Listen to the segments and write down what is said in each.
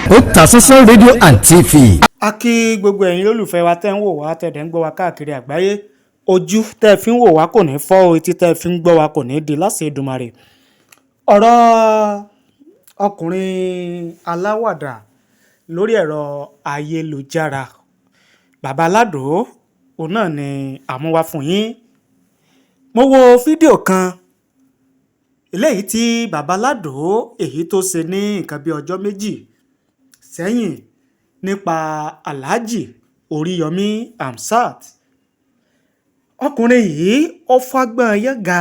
Otasansan rédíò and TV. A kí gbogbo ẹ̀yin olólùfẹ́ wa tẹ́ ń wò wá, tẹ́ dẹ̀ ń gbọ́ wa káàkiri àgbáyé. Ojú tẹ́ ẹ fi ń wò wá kò ní fọ́ o, etí tẹ́ ẹ fi ń gbọ́ wa kò ní di láṣẹ Èdùmàrè. Ọ̀rọ̀ ọkùnrin aláwàdà lórí ẹ̀rọ ayélujára, Bàbá Aládò, òun náà ni àmúwá fún yín. Mo wo fídíò kan eléyìí tí Bàbá Aládò èyí tó ṣe ní nǹkan bí ọjọ́ 2 sẹ́yìn nípa Alhaji Oríyọmí Hamzat. Ọkùnrin yìí, ó fọ́gbọ́n yángá,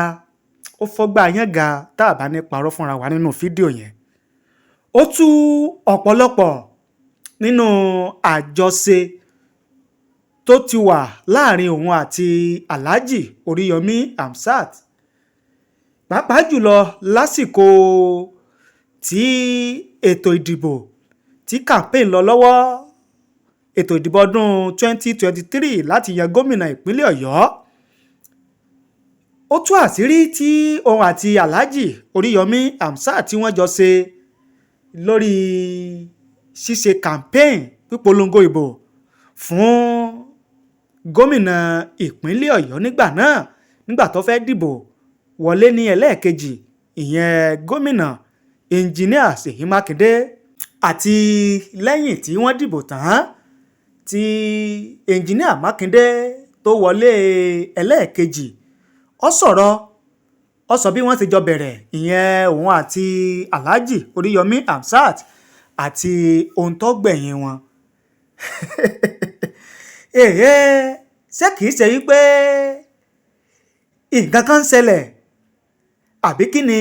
ó fọ́gbà yángá tá a bá ní parọ́ fúnra wa. Nínú fídíò yẹn, ó tú ọ̀pọ̀lọpọ̀ nínú àjọṣe tó ti wà láàrin òun àti Alhaji Oríyọmí Hamzat, pàápàá jùlọ lásìkò tí ètò ìdìbò, tí campaign lọ lọ́wọ́, ètò ìdìbò ọdún 2023 láti yan gómìnà ìpínlẹ̀ Ọ̀yọ́. Ó tú àṣírí tí òun àti Alhaji Oríyọmí Hamzat tí wọ́n jọ ṣe lórí ṣíṣe campaign, pípolongo ìbò fún gómìnà ìpínlẹ̀ Ọ̀yọ́ nígbà náà, nígbà tó fẹ́ dìbò wọlé ní ẹlẹ́ẹ̀kejì, ìyẹn Gómìnà Engineer Ṣèyí Mákindé, àti lẹ́yìn tí wọ́n dìbò tán tí Engineer Mákindé tó wọlé ẹlẹ́ẹ̀kejì. Ó sọ̀rọ̀, ó sọ bí wọ́n ti jọ bẹ̀rẹ̀, ìyẹn òun àti Alhaji Oríyọmí Hamzat, àti ohun tó gbẹ̀yìn wọn. Èè, ṣé kìí ṣe wípé nǹkan kan ń ṣẹlẹ̀, àbí kí ni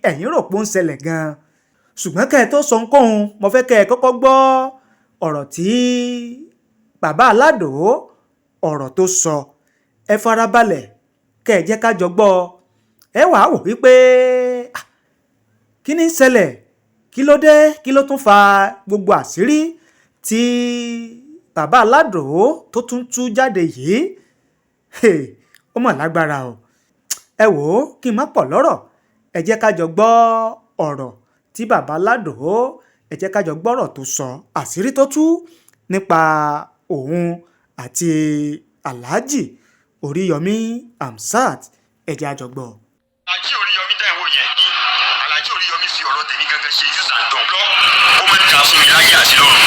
ẹ̀yin rò pé ó ń ṣẹlẹ̀ gan-an? Ṣùgbọ́n kẹ́ ẹ tó sọ ohunkóhun, mo fẹ́ kẹ́ ẹ kọ́kọ́ gbọ́ ọ̀rọ̀ tí Bàbá Aládò, ọ̀rọ̀ tó sọ. Ẹ farabalẹ̀ kẹ́ ẹ jẹ́ ká jọ gbọ́. Ẹ wàá wò wípé kí ni ń ṣẹlẹ̀, kí ló dé, kí ló tún fa gbogbo àṣírí tí Bàbá Aládò tó tún tú jáde yìí. Ó mọ̀ lágbára o. Ẹ wò ó, kí n má pọ̀ lọ́rọ̀, ẹ jẹ́ ká jọ gbọ́ ọ̀rọ̀ tí Bàbá Aládò, ẹ jẹ́ ká jọ gbọ́rọ̀ tó sọ, àṣírí tó tú nípa òun àti Alhaji Oríyọmí Hamzat. Ẹ jẹ́ á jọ gbọ́. Alhaji Oríyọmí dẹ̀ ń wò yẹn, Alhaji Oríyọmí fi ọ̀rọ̀ tèmi gangan ṣe use and dump lọ. Ó máa ń ta fún mi láyé àti lọ́run.